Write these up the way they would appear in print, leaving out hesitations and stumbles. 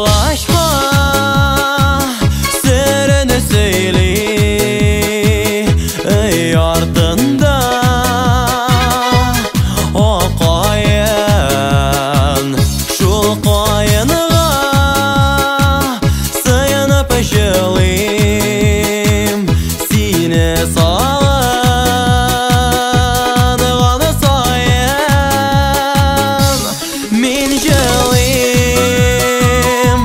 Сандугачка серен сөйли, өй артында ак каен, шул каенга сыенып җылыйм, сине сагынган саен мин җылыйм,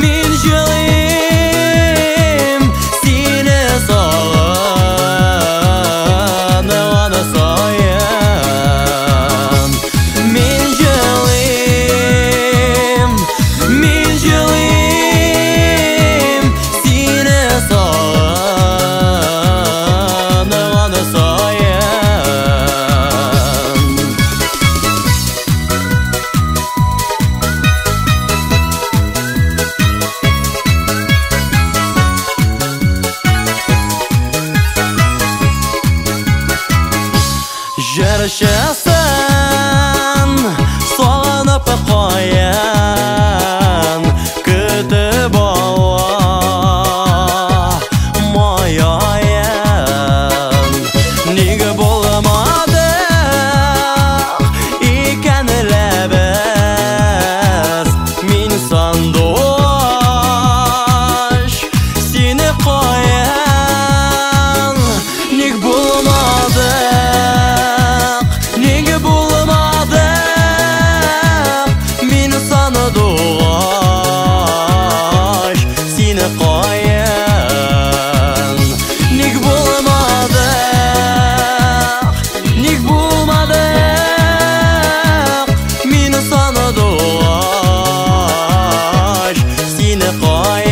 мин җылыйм, сине сагынган саен мин җылыйм, мин җылыйм, сине сагынган саен. Җырчысын сагынып каян көтеп ала май аен, ник булмадык икән лә без, мин сандугач, сине каян, ник булмадык, ник булмадык, мин сандугач, сине каян, ник булмадык, ник булмадык, мин сандугач, сине каян.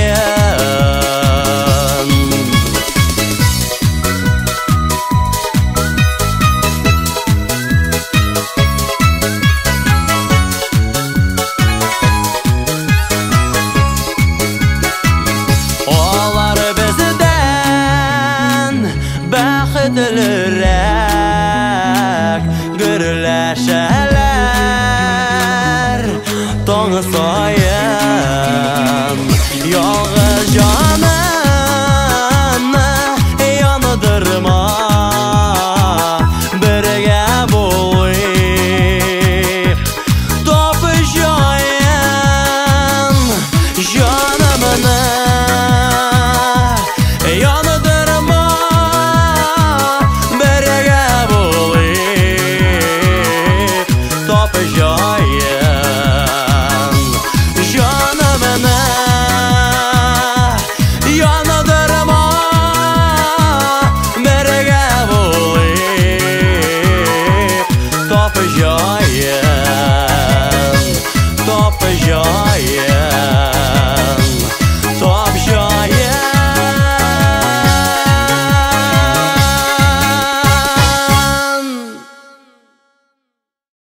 Алар бездән бәхетлерәк, гөрләшәләр таң саен. Ялгыз җанымны яндырма, бергә булыйк, тап җаен, җаен.